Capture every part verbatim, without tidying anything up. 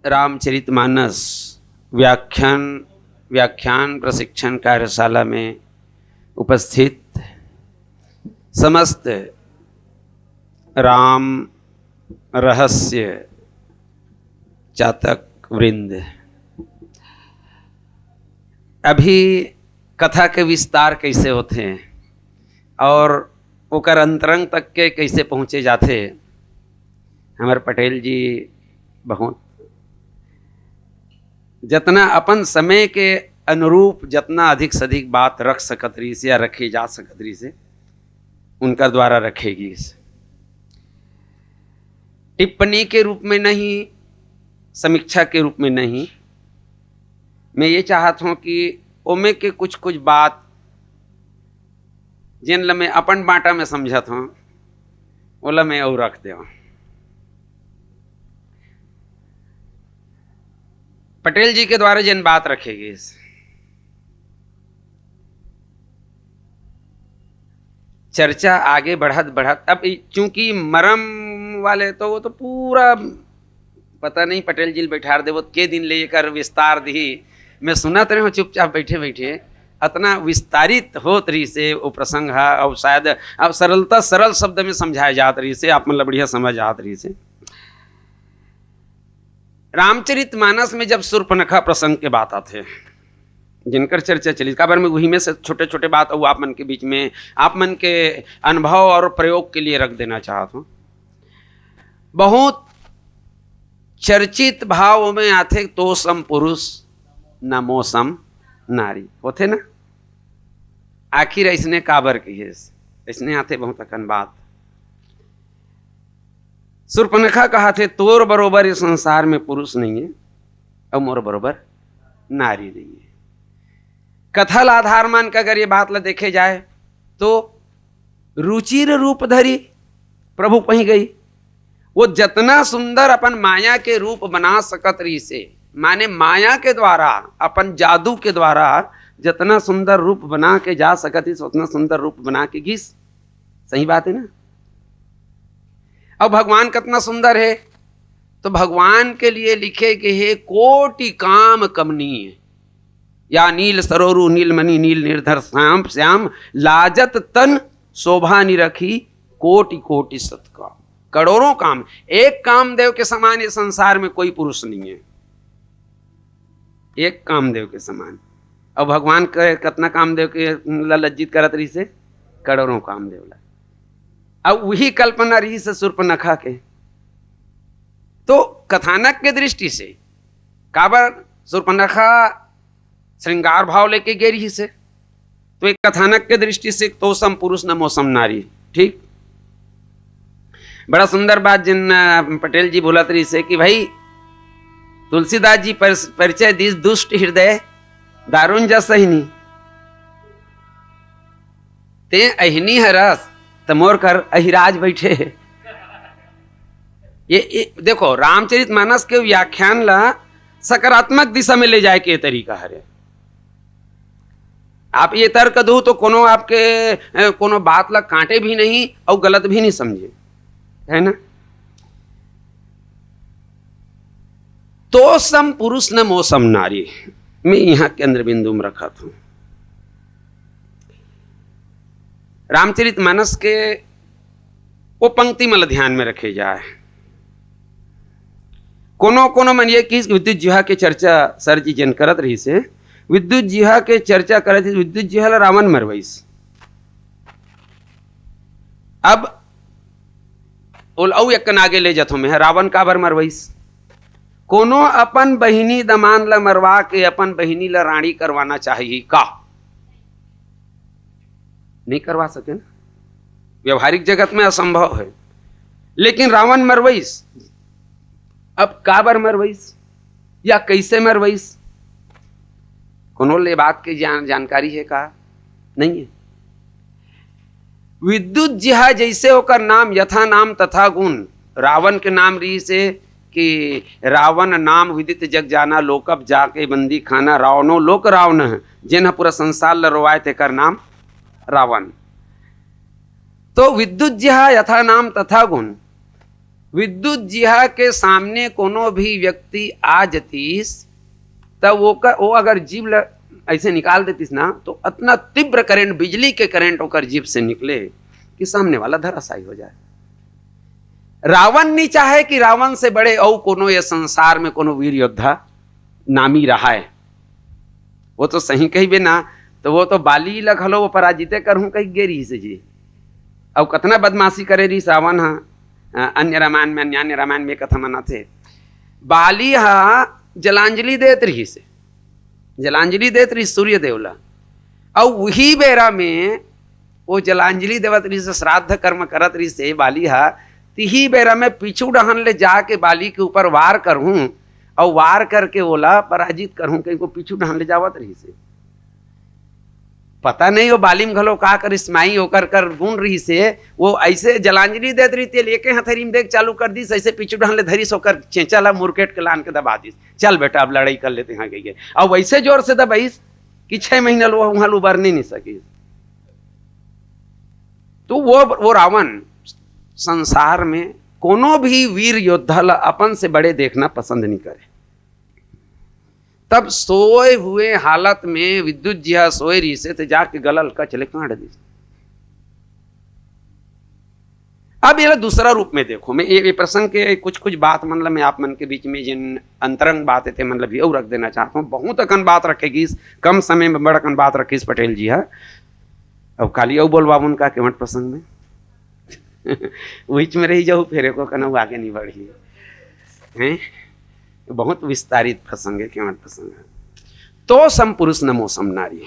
रामचरितमानस व्याख्यान व्याख्यान प्रशिक्षण कार्यशाला में उपस्थित समस्त राम रहस्य चातक वृंद, अभी कथा के विस्तार कैसे होथे और ओकर अंतरंग तक के कैसे पहुँचे जाथे, हमर पटेल जी बहुत जतना अपन समय के अनुरूप जतना अधिक से अधिक बात रख सकत रहिस या रखे जा सकत रहिस, उनकर द्वारा रखे गिस। टिप्पणी के रूप में नहीं, समीक्षा के रूप में नहीं, मैं ये चाहत हूँ कि ओमे के कुछ कुछ बात जेन ल मैं अपन बांटा में समझत हूँ, ओला मैं अउ रख देव। पटेल जी के द्वारा जेन बात रखे गिस, चर्चा आगे बढ़त बढ़त, अब इ-, चूंकि मरम वाले तो वो तो पूरा पता नहीं पटेल जी ल बैठार देवो के दिन ले एकर विस्तार दिही। मैं सुनत रहे हूँ चुपचाप बैठे बैठे, अतना विस्तारित होत रहिसे वो प्रसंग ह, अब शायद अब सरलता सरल शब्द में समझाए जात रहिसे, आप मन ल बढ़िया समझ आत रहिसे। रामचरित मानस में जब शूर्पणखा प्रसंग के बात आथे, जिनकर चर्चा चली, काबर मैं वही में से छोटे छोटे बात अउ आप मन के बीच में, आप मन के अनुभव और प्रयोग के लिए रख देना चाहत हूँ। बहुत चर्चित भाव में आथे, "तो सम पुरुष न मो सम नारी", होथे ना? आखिर ऐसने काबर कहिस? ऐसने आथे बहुत अकन बात। शूर्पणखा कहाथे, "तोर बरोबर ये संसार में पुरुष नहीं है और मोर बरोबर नारी नहीं है।" कथा ला आधार मान के अगर ये बात ला देखे जाए तो रुचिर रूप धरी प्रभु पही गई। वो जतना सुंदर अपन माया के रूप बना सकत रहिसे, माने माया के द्वारा, अपन जादू के द्वारा जतना सुंदर रूप बना के जा सकत रहिस, उतना सुंदर रूप बना के गिस। सही बात है ना? अब भगवान कितना सुंदर है, तो भगवान के लिए लिखे गए है, "कोटि काम कमनीय, या नील सरोरु नीलमणि नील निर्धर श्याम श्याम, लाजत तन शोभा निरखी, कोटि कोटि सतकाम।" करोड़ों काम, एक कामदेव के समान ये संसार में कोई पुरुष नहीं है, एक कामदेव के समान। अब भगवान के कितना कामदेव के ला लज्जित करत रहिसे? करोड़ों कामदेव ला। अब वही कल्पना रहिसे शूर्पणखा के। तो कथानक के दृष्टि से काबर शूर्पणखा श्रृंगार भाव लेके गे रहिसे, तो एक कथानक के दृष्टि से "तो सम पुरुष न मो सम नारी", ठीक। बड़ा सुंदर बात जिन, अ, पटेल जी बोलत रहिसे कि भाई, तुलसीदास जी पर-, परिचय दिस दुष्ट हृदय दारुण जस अहिनी। ते अहिनी हरस त मोर कर अहिराज बैठे हे। ये, ये देखो, रामचरित मानस के व्याख्यान ला सकारात्मक दिशा में ले जाए के तरीका हरे। आप ये तर्क दो तो कोनो आपके, अ, कोनो बात ला काटे भी नहीं और गलत भी नहीं समझे, है ना? "तो सम पुरुष न मो सम नारी", मैं यहाँ केंद्र बिंदु में रखत हूँ। रामचरित मानस के वो पंक्ति मन ल ध्यान में रखे जाए। कोनो कोनो मन ये किहिस कि विद्युत जिहा के चर्चा सर जी जेन करत रहिसे, विद्युत जिहा के चर्चा करत रहिस, विद्युत जिहा ल रावण मरवाइस। अब ओला अउ एक कन आगे ले जथों मैं, रावण काबर मरवाइस? कोनो अपन बहिनी दमान ल मरवा के अपन बहिनी ल रानी करवाना चाही का? नहीं करवा सके ना, व्यवहारिक जगत में असंभव है। लेकिन रावण मरवाइस, अब काबर मरवाइस या कैसे मरवाइस, कोनो ले बात के जान, जानकारी है का? नहीं है। विद्युत जिहा जैसे ओकर नाम, यथा नाम तथा गुण, रावण के नाम रहिसे कि "रावण नाम विदित जग जाना, लोकप जाके बंदी खाना, रावणो लोक रावण है, जेन ह पूरा संसार ल रोवाए तेकर नाम रावण।" तो विद्युत जिहा यथा नाम तथा गुण, विद्युत जिहा के सामने कोनो भी व्यक्ति आ जतिस, त ओकर, वो अगर जीभ ल ऐसे निकाल देतिस ना, तो अतना तीव्र करंट, बिजली के करंट ओकर जीभ से निकले कि सामने वाला धराशायी हो जाए। रावण नहीं चाहे कि रावण से बड़े अउ कोनो ये संसार में कोनो वीर योद्धा नामी रहाय। वो तो सही कहिबे ना, तो वो तो बाली ल घलो वो पराजिते करहूं कहि गे रहिस जी। अउ कतना बदमाशी करे रहिस रावण ह, अ, अन्य रामायण में, अन्य, अन्य रामायण में कथा मनाथे। बाली ह जलांजलि देत रहिस, जलांजलि देत रहिस सूर्य देव ला। अउ उही बेरा में वो जलांजलि देवत रहिस, श्राद्ध कर्म करत रहिस हे बाली ह, तिही बेरा में पीछू डहन ले जाके बाली के ऊपर वार करहूं, अउ वार करके ओला पराजित करहूं, कहिके पीछू डहन ले जावत रहिस हे। पता नहीं वो बाली म घलो का करिस, माई ओकर कर गुण रहिस हे, वो ऐसे जलांजलि देत रहिस हे, एके हथेली म देख चालू कर दिस, ऐसे पीछू डहन ले धरिस, ओकर चेचा ला मुरकेट के लान के दबा दिस, "चल बेटा, अब लड़ाई कर लेते हैं," कहिके। अब वैसे जोर से दबाइस कि छह महीना लो वहां ले उबर नहीं, नहीं सकिस। तो वो, वो रावण संसार में कोनो भी वीर योद्धा ला अपन से बड़े देखना पसंद नहीं करे। तब सोए हुए हालत में विद्युत जिहा सोए रहिस हे, त जाके गला ल कच ले काट दिस। अब ये दूसरा रूप में देखो, मैं ये, ये प्रसंग के कुछ, कुछ बात, मतलब, मैं आप मन के बीच में जिन अंतरंग बात हे, ते, मतलब, भी अउ रख देना चाहता हूँ। बहुत अकन बात रखे गिस, कम समय में बड़ अकन बात रखिस पटेल जी ह। अब काली अउ बोलवाबो उनका केवट प्रसंग में। बीच में रही जाऊ, फेर एको कनऊ आगे नहीं बढ़ी। हैं? बहुत विस्तारित प्रसंग हे, केवट प्रसंग हे। तो सम पुरुष न मो सम नारी।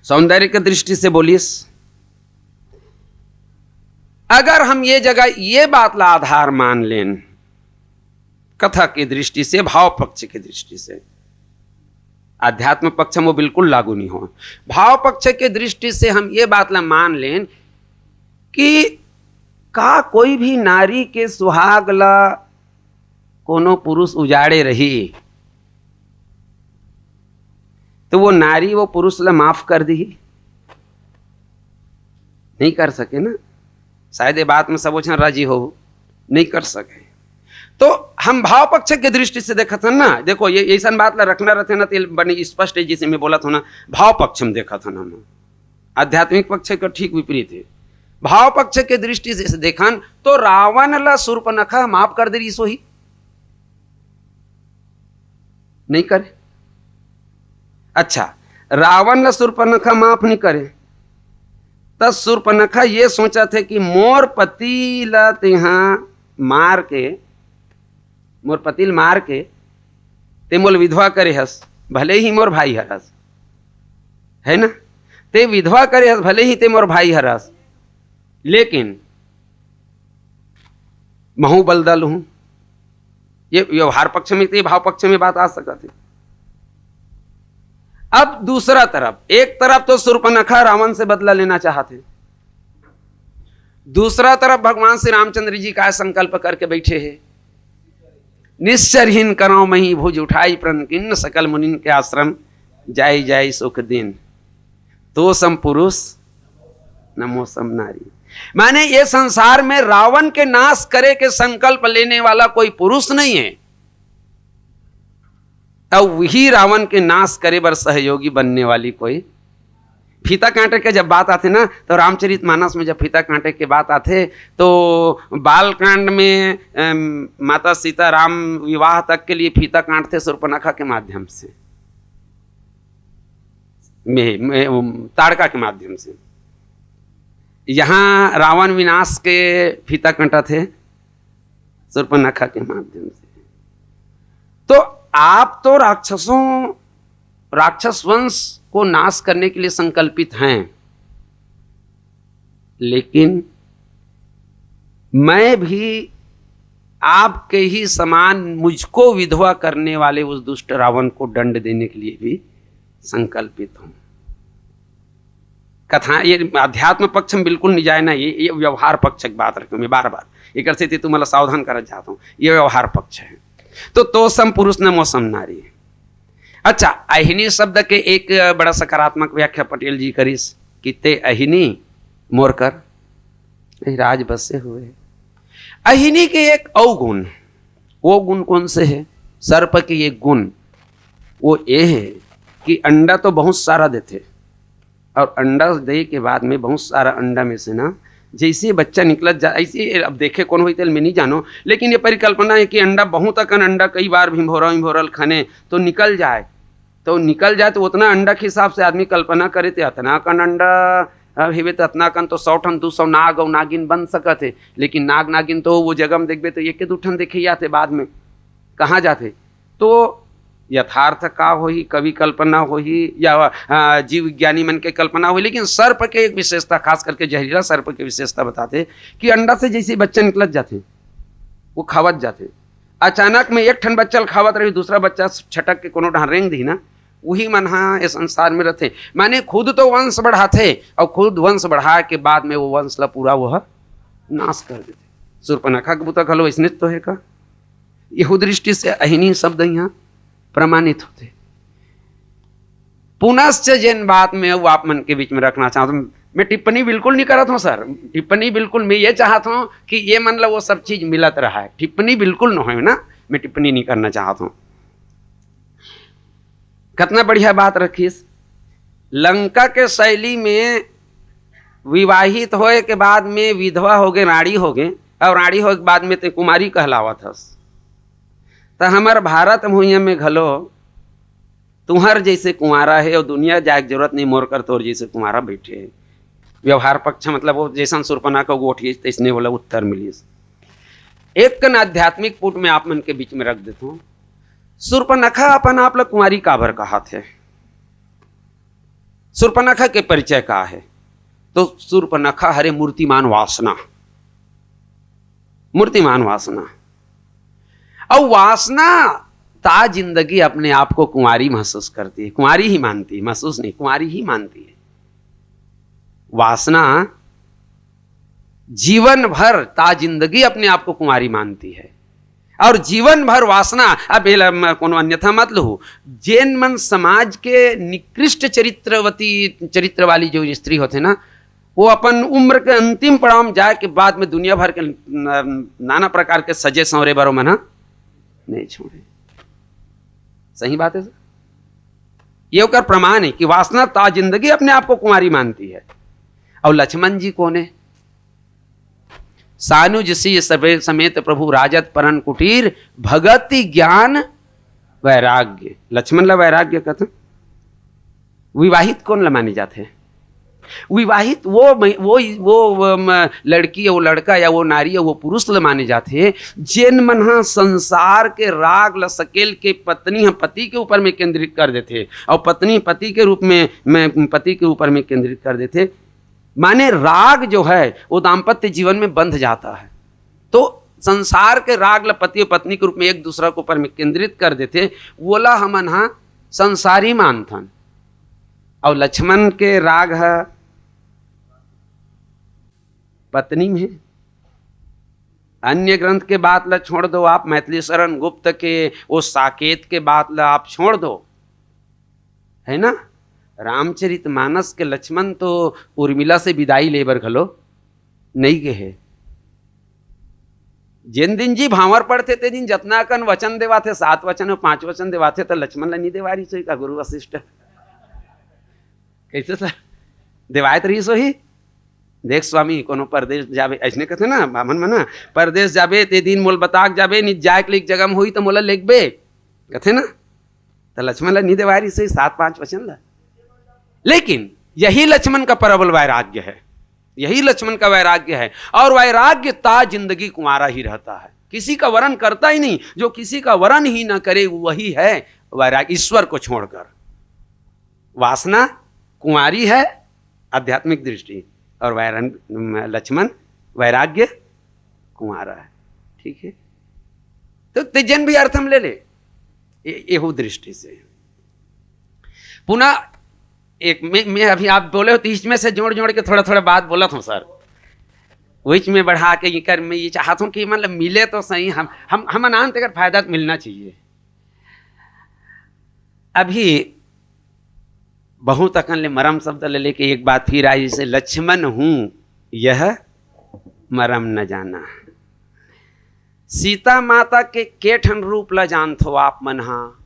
सौंदर्य के दृष्टि से बोलिस, अगर हम ये जगह ये बात ला आधार मान लेन, कथा की दृष्टि से, भाव पक्ष की दृष्टि से, अध्यात्म पक्ष में वो बिल्कुल लागू नहीं हो। भाव पक्ष के दृष्टि से हम ये बात ला मान लेन कि का कोई भी नारी के सुहाग ला कोनो पुरुष उजाड़े रही, तो वो नारी वो पुरुष ला माफ कर दी? नहीं कर सके ना। शायद ये बात में सबो झन राजी हो, नहीं कर सके। तो हम भाव पक्ष के दृष्टि से देखत हन ना, देखो, ये ऐसन बात ला रखना रहते ना, तो ये बने स्पष्ट हे, जैसे मैं बोलत हूं ना, भाव पक्ष में देखत हन हम। आध्यात्मिक पक्ष के ठीक विपरीत हे। भाव पक्ष के दृष्टि से देखन तो रावण ला सूर्पनखा माफ कर दे रहिस होही, नहीं करे। अच्छा, रावण ला सूर्पनखा माफ नहीं करे, त सूर्पनखा ये सोचत हे कि मोर पति ला तेहा मार के, मोर पति ल मार के ते मोल विधवा करे हस, भले ही मोर भाई हरस, है ना? ते विधवा करे हस, भले ही ते मोर भाई हरस, लेकिन महू बलदा लुहूं। ये व्यवहार पक्ष में, ये भाव पक्ष में बात आ सकत हे। अब दूसरा तरफ, एक तरफ तो सूर्पनखा रावण से बदला लेना चाहत हे, दूसरा तरफ भगवान श्री रामचंद्र जी का संकल्प करके बैठे हे, "निश्चरहीन करौं मही भुज उठाई, प्रण कीन सकल मुनिन के आश्रम, जाई जाई सुख दीन।" तो सम पुरुष न मो सम नारी। माने ये संसार में रावण के नाश करे के संकल्प लेने वाला कोई पुरुष नहीं है, अउ वही रावण के नाश करे बर सहयोगी बनने वाली कोई। फीता काटे के जब बात आथे ना, तो रामचरित मानस में जब फीता काटे के बात आथे, तो बालकांड में, अम, माता सीता राम विवाह तक के लिए फीता काटथे सूर्पनखा के माध्यम से, में, में, ताड़का के माध्यम से। यहाँ रावण विनाश के फीता काटथे सूर्पनखा के माध्यम से। तो आप तो राक्षसों, राक्षस वंश को नाश करने के लिए संकल्पित हैं, लेकिन मैं भी आपके ही समान मुझको विधवा करने वाले उस दुष्ट रावण को दंड देने के लिए भी संकल्पित हूं। कथा, ये अध्यात्म पक्ष में बिल्कुल नहीं जाए ना, ये, ये व्यवहार पक्ष की बात रखूं मैं बार बार, एक से तुम्हारा सावधान करना चाहता हूं, ये व्यवहार पक्ष है। तो तो सम पुरुष न मो सम नारी। अच्छा, अहिनी शब्द के एक बड़ा सकारात्मक व्याख्या पटेल जी करिस कि ते अहिनी मोर कर, ए राज बसे हुए। अहिनी के एक अउ गुण, वो गुण कौन से है? सर्प के एक गुण वो ये है कि अंडा तो बहुत सारा देथे, और अंडा दे के बाद में बहुत सारा अंडा में से ना, जैसे बच्चा निकलत जा, ऐसे, अब देखे कौन होई तेल में नहीं जानो, लेकिन ये परिकल्पना है कि अंडा, बहुत अकन अंडा कई बार भिंभोरा भिंभोरल खने तो निकल जाए, तो निकल जाए, तो उतना अंडा के हिसाब से आदमी कल्पना करे, तो अतना अकन अंडा, अब हेबे तो अतना अकन तो सौ ठन, दू सौ नाग और नागिन बन सकत है, लेकिन नाग नागिन तो वो जगह में देखबे तो एक के दू ठन देखे जाते, बाद में कहाँ जाते। तो यथार्थ का होही, कवि कल्पना होही, या अ, जीव विज्ञानी मन के कल्पना होही, लेकिन सर्प के एक विशेषता, खास करके जहरीला सर्प के विशेषता बताते कि अंडा से जैसे बच्चा निकलत जाते, वो खावत जाते, अचानक में एक ठन बच्चा ल खावत रही, दूसरा बच्चा छटक के कोनो डहार रेंग दिही ना, वही मन हा ए संसार में रहते। माने खुद तो वंश बढ़ाते और खुद वंश बढ़ा के बाद में वो वंश ला पूरा वह नाश कर देते। सूर्पनखा के बुता घलो इसने तो है का? यहू दृष्टि से अहिनी शब्द यहाँ प्रमाणित होते। पुनश्च जेन बात में वो आप मन के बीच में रखना चाहत हूँ, मैं टिप्पणी बिल्कुल नहीं करत हूँ सर, टिप्पणी बिल्कुल, मैं ये चाहत हूँ कि ये मन ला वो सब चीज मिलत रहा है, टिप्पणी बिल्कुल न हो ना, मैं टिप्पणी नहीं करना चाहत हूँ। कितना बढ़िया बात रखिस। लंका के शैली में विवाहित होए के बाद में विधवा हो गए, रानी हो गए, और रानी होए के बाद में ते कुमारी कहलावत हस। त हमर भारत भुइयां में घलो तुहर जैसे कुंवारा है और दुनिया जाए के जरूरत नहीं, मोर कर तोर जैसे कुंवारा बैठे है। व्यवहार पक्ष मतलब वो जैसन सुर्पनखा गोठिस तैसने वाला उत्तर मिलिस। एक कन आध्यात्मिक पुट में आप मन के बीच में रख देता हूँ। सुर्पनखा अपन आप ला कुंवारी काबर कहाथे? सुर्पनखा के परिचय का है? तो सुर्पनखा हरे मूर्तिमान वासना, मूर्तिमान वासना। और वासना ता जिंदगी अपने आप को कुंवारी महसूस करती है, कुंवारी ही मानती है, महसूस नहीं, कुंवारी ही मानती है। वासना जीवन भर ता जिंदगी अपने आप को कुंवारी मानती है और जीवन भर वासना। अब एला म-, कोनो अन्यथा मत लहू, जेन मन समाज के निकृष्ट चरित्रवती, चरित्र वाली जो स्त्री होथे ना, वो अपन उम्र के अंतिम पड़ाव में जाए के बाद में दुनिया भर के न-, नाना प्रकार के सजे संवरे बर ओमन ह नहीं छोड़े। सही बात है सर, ये ओकर प्रमाण है कि वासना ता जिंदगी अपने आप को कुंवारी मानती है। और लक्ष्मण जी कौन है? सानुज सिय सभे समेत प्रभु राजत परन कुटीर, भगति ज्ञान वैराग्य। लक्ष्मण ला वैराग्य कथन। विवाहित कौन ला माने जाथे? विवाहित वो मै-, वो वो, वो म, लड़की या वो लड़का या वो नारी या वो पुरुष ला माने जाथे, जेन मन ह संसार के राग ल सकेल के पत्नी ह पति के ऊपर में केंद्रित कर देथे और पत्नी पति के रूप में, में पति के ऊपर में केंद्रित कर देथे। माने राग जो है वो दाम्पत्य जीवन में बंध जाता है। तो संसार के राग ल पति और पत्नी के रूप में एक दूसरा के ऊपर में केंद्रित कर देथे, वोला हमन ह संसारी मानथन। और लक्ष्मण के राग ह पत्नी में। अन्य ग्रंथ के बात ला छोड़ दो आप, मैथिली शरण गुप्त के वो साकेत के बात ला आप छोड़ दो, है ना? रामचरित मानस के लक्ष्मण तो उर्मिला से विदाई लेबर घलो नहीं गे हे। जेन दिन जी भांवर पड़थे, ते दिन जतना कन वचन देवाथे, सात वचन हो, पांच वचन देवाथे, तो लक्ष्मण ला नहीं देवा रही सोई का गुरु वशिष्ठ? कैसे सर? देवायत रही सोही? देख स्वामी, कोनो परदेश जाबे, ऐसने कहते ना बामन मन, परदेश जाबे, ते दिन मोल बताक जाबे, नि जाए के लिए एक जगह में होई, तो मोला लेगबे, कहते ना। तो लक्ष्मण ला नहीं देवा रही सोई सात पांच वचन ला। लेकिन यही लक्ष्मण का प्रबल वैराग्य है, यही लक्ष्मण का वैराग्य है। और वैराग्य ता जिंदगी कुंवारा ही रहता है, किसी का वरण करता ही नहीं। जो किसी का वरण ही ना करे, वही है वैराग्य, ईश्वर को छोड़कर। वासना कुंवारी है, आध्यात्मिक दृष्टि, और वैरन-, लक्ष्मण वैराग्य कुंवारा है। ठीक है, तो तेजन भी अर्थ हम ले ले, ए-, एहू दृष्टि से। पुनः एक मैं, मैं अभी आप बोले हो, तो इसमें से जोड़ जोड़ के थोड़ा थोड़ा बात बोलत हूँ सर, बीच में बढ़ा के इकर मैं ये चाहत हूँ कि मतलब मिले तो सही, हम हम हम अनंत अगर फायदा तो मिलना चाहिए। अभी बहुत अकन ले मरम शब्द ले लेके एक बात फिर आई, जैसे लक्ष्मण हूँ यह मरम न जाना। सीता माता के के ठन रूप ला जानथो आप मन हा?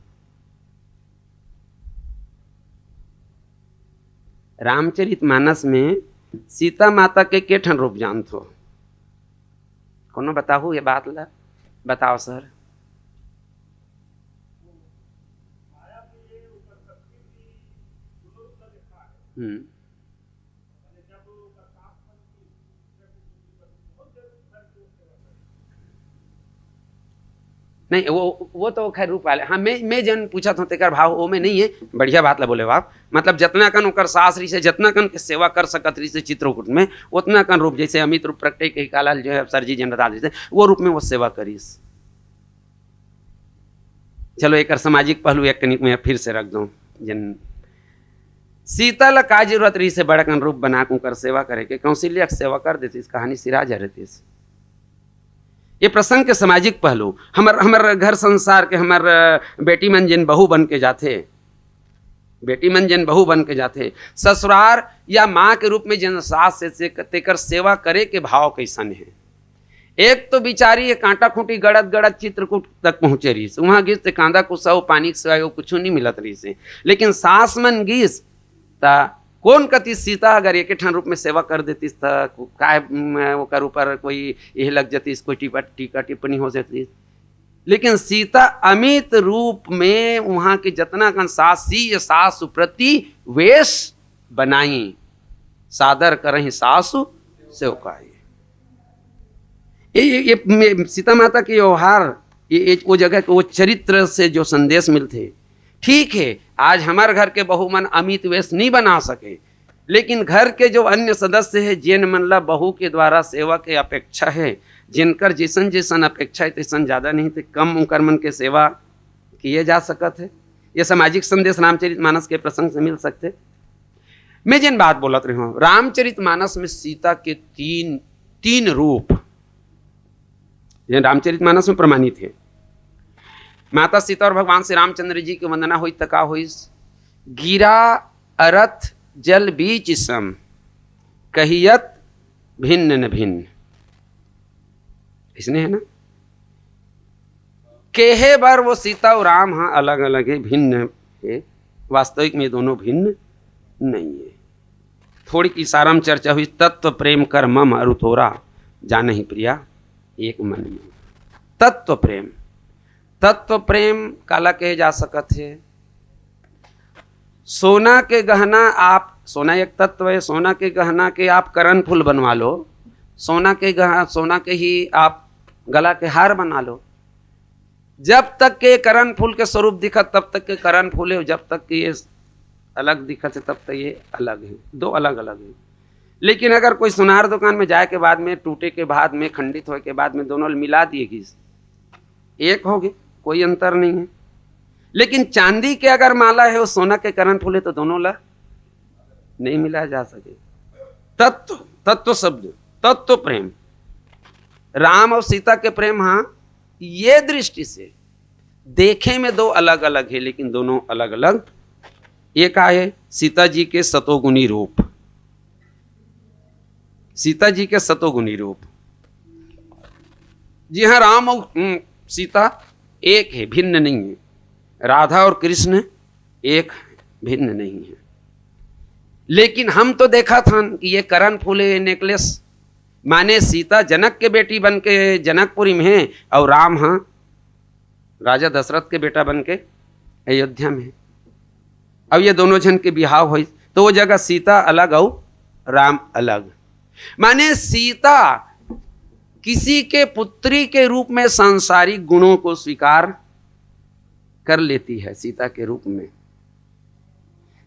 रामचरित मानस में सीता माता के के ठन रूप जानथो? कोनो बताहू ये बात ला? बताओ सर। हम्म। नहीं, वो, वो तो खैर रूप वाले। हाँ, मैं, मैं जन पूछत हूँ, तेकर भाव वो में नहीं है। बढ़िया बात ला बोले हो आप। मतलब, जतना कन ओकर सास रहिसे, जतना कन के सेवा कर सकत रहिसे चित्रकूट में, उतना कन रूप, जैसे अमित रूप प्रकटे के काला जो है, सर जी जन बता देते, वो रूप में वो सेवा करिस। चलो, एकर सामाजिक पहलू एक कनिक में फिर से रख दूं। जन सीता ला का जरूरत रहिसे बड़कन रूप बना के उनकर सेवा करे के? कौशल्या के सेवा कर देतिस, कहानी सिरा जा रहतिस। ये प्रसंग के सामाजिक पहलू, हमर, हमर घर संसार के, हमर, अ, बेटी मन जिन बहू बन के जाथे, बेटी मन जिन बहू बन के जाथे, ससुरार या माँ के रूप में जिन सास से, से, तेकर सेवा करे के भाव कैसन है? एक तो बिचारी ये कांटा खूंटी गड़त गड़त चित्रकूट तक पहुंचे रहिस, वहां गिस ते कांदा कुसा, वो पानी के सिवाय वो कुछ नहीं मिलत रहिस है। लेकिन सास मन गिस, ता कोन कति सीता अगर एक ठन रूप में सेवा कर देतिस, त काय, म, ओकर ऊपर कोई यह लग जतिस, कोई टीपा, टीका टिप्पणी हो जतिस? लेकिन सीता अमित रूप में वहां के जतना कन सास, सीय सासु प्रति वेश बनाई, सादर करही सासु सेवकाई। ये, ये, ये मे-, सीता माता के व्यवहार, ये, ये वो जगह के वो चरित्र से जो संदेश मिलथे, ठीक है, आज हमर घर के बहू मन अमित वेश नहीं बना सके, लेकिन घर के जो अन्य सदस्य है, जेन मन ला बहू के द्वारा सेवा के अपेक्षा है, जिनकर जैसन जैसन अपेक्षा है, तैसन ज्यादा नहीं, तो कम उनकर मन के सेवा किए जा सकत है। ये सामाजिक संदेश रामचरित मानस के प्रसंग से मिल सकथे। मैं जेन बात बोलत रहे हूँ, रामचरित मानस में सीता के तीन, तीन रूप, जेन रामचरित मानस में प्रमाणित है। माता सीता और भगवान श्री रामचंद्र जी के वंदना होई त का होइस? गिरा अरथ जल बीच सम, कहियत भिन्न न भिन्न। इसने है ना, केहे बर वो सीता और राम हा अलग अलग है, भिन्न है। वास्तविक में दोनों भिन्न नहीं है। थोड़ी इशारा में चर्चा हुई, तत्व प्रेम कर मम अरु तोरा, जाने ही प्रिया एक मन में। तत्व प्रेम, तत्व प्रेम काला कहे जा सकत है? सोना के गहना आप, सोना एक तत्व है, सोना के गहना के आप करन फूल बनवा लो, सोना के गह-, सोना के ही आप गला के हार बना लो, जब तक के करन फूल के स्वरूप दिखत, तब तक के करन फूल है, जब तक के ये अलग दिखत है, तब तक ये अलग है, दो अलग अलग है। लेकिन अगर कोई सुनार दुकान में जाए के बाद में, टूटे के बाद में, खंडित होए के बाद में दोनों मिला दिए गिस, एक हो गए, कोई अंतर नहीं है। लेकिन चांदी के अगर माला है, वो सोना के करन फूल है, तो दोनों ला नहीं मिला जा सके। तत्व, तत्व शब्द, तत्व प्रेम, राम और सीता के प्रेम, हाँ, ये दृष्टि से देखे में दो अलग अलग है, लेकिन दोनों अलग अलग। ये का है? सीता जी के सतोगुणी रूप, सीता जी के सतोगुणी रूप। जी हाँ, राम और, हम्म, सीता एक है, भिन्न नहीं है। राधा और कृष्ण एक, भिन्न नहीं है। लेकिन हम तो देखा था कि ये करन फूले, ये नेकलेस, माने सीता जनक के बेटी बन के जनकपुरी में है और राम, हाँ, राजा दशरथ के बेटा बन के अयोध्या में है। अब ये दोनों झन के बिहाव होई, तो वो जगह सीता अलग और राम अलग। माने सीता किसी के पुत्री के रूप में सांसारिक गुणों को स्वीकार कर लेती है। सीता के रूप में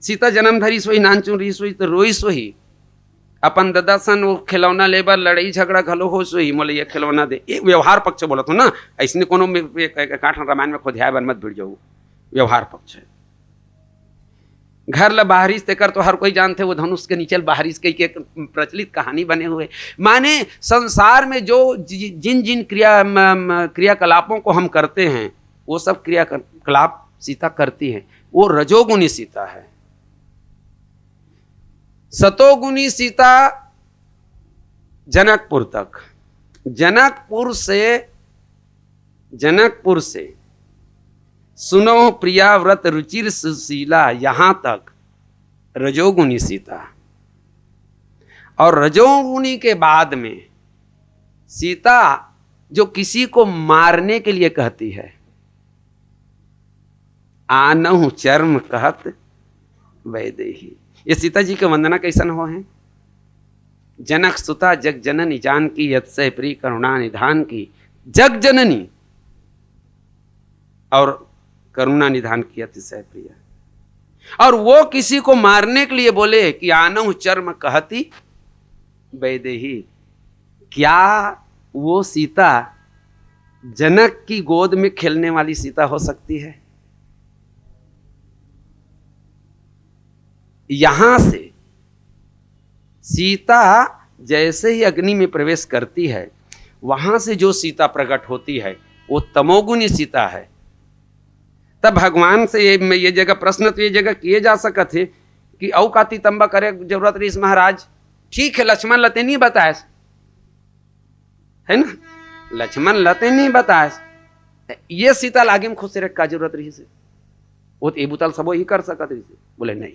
सीता जन्म धरी सोई, नानचुन रही सोई, तो रोई सोई। अपन ददा सन वो खिलौना लेबर लड़ाई झगड़ा घलो हो सोई, मोले ये खिलौना दे। ये व्यवहार पक्ष बोलत हो ना, ऐसने कोनो में एक, एक, एक आठ रामायण में खोध्याय बर मत भिड़ जाऊ। व्यवहार पक्ष है। घर ला बाहरिस तेकर तो हर कोई जानथे, वो धनुष के नीचे ल बाहरिस कही के एक प्रचलित कहानी बने हुए। माने संसार में जो जि-, जिन जिन क्रिया, म, म, क्रियाकलापों को हम करते हैं, वो सब क्रियाकलाप सीता करती है, वो रजोगुणी सीता है। सतोगुणी सीता जनकपुर तक, जनकपुर से जनकपुर से सुनो प्रिया व्रत रुचिर सुशीला, यहां तक रजोगुणी सीता। और रजोगुणी के बाद में सीता जो किसी को मारने के लिए कहती है, आनहु चर्म कहत वैदेही। ये सीता जी के वंदना कैसन हो है? जनक सुता जग जननी जानकी, अतिशय प्रिय करुणा निधान की। जग जननी और करुणा निधान की अतिशय प्रिय। और वो किसी को मारने के लिए बोले कि आनहु चर्म कहती वैदेही। क्या वो सीता जनक की गोद में खेलने वाली सीता हो सकती है? यहां से सीता जैसे ही अग्नि में प्रवेश करती है, वहां से जो सीता प्रकट होती है, वो तमोगुणी सीता है। तब भगवान से ये, ये जगह प्रश्न तो ये जगह किए जा सकत है कि अउ का तितंबा करे जरूरत रहिस महाराज? ठीक है, लक्ष्मण ल तें नहीं बताएस, है ना, लक्ष्मण ल तें नहीं बताएस, ये सीता ल आगी में खुसेरे के का जरूरत रहिस? वो तो ये बुता ल सबो ही कर सकत रहिस। बोले, नहीं,